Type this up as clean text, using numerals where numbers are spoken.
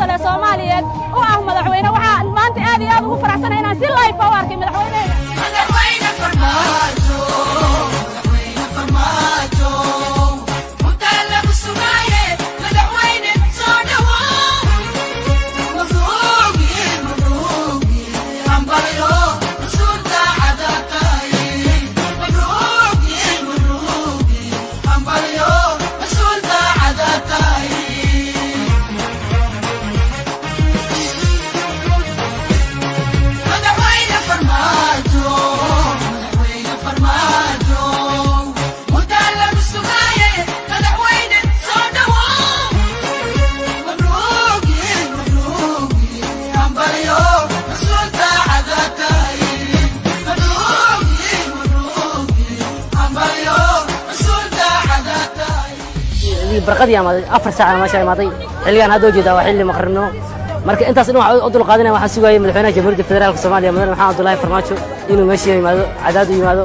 sharafta leh Soomaaliyeed u ah madaxweyne. Waxaan maanta aad iyo aad ugu faraxsanahay inaan si live u arkay madaxweyneheyga. Madaxweyne Farmaajo, Madaxweyne Farmaajo, muddaa lagu sugaaye, madaxweyne soo dhawow. Mabruuq, mabruuq, hambalyo, masuul daacada tahay. Mabruuq, mabruuq, hambalyo, masuul daacada tahay. Madaxweyne Farmaajo, Madaxweyne Farmaajo, muddaa lagu sugaaye, madaxweyne soo dhawow. Mabruuq, mabruuq, hambalyo, masuul daacada tahay. Mabruuq, mabruuq, hambalyo, masuul daacada tahay. Barqadii imaaday, 4 saacana meesha imaaday. Xilligaan hadda ujeedaa waa xilli maqribnimo. Marka intaas dhan waxaan u dul qaadanaya, waxaan sugayay madaxweynaha Jamhuuriyadda Federaalka Soomaaliya, Mudane Maxamed Cabdullaahi Farmaajo, inuu meesha yimaado, Cadaad u yimaado.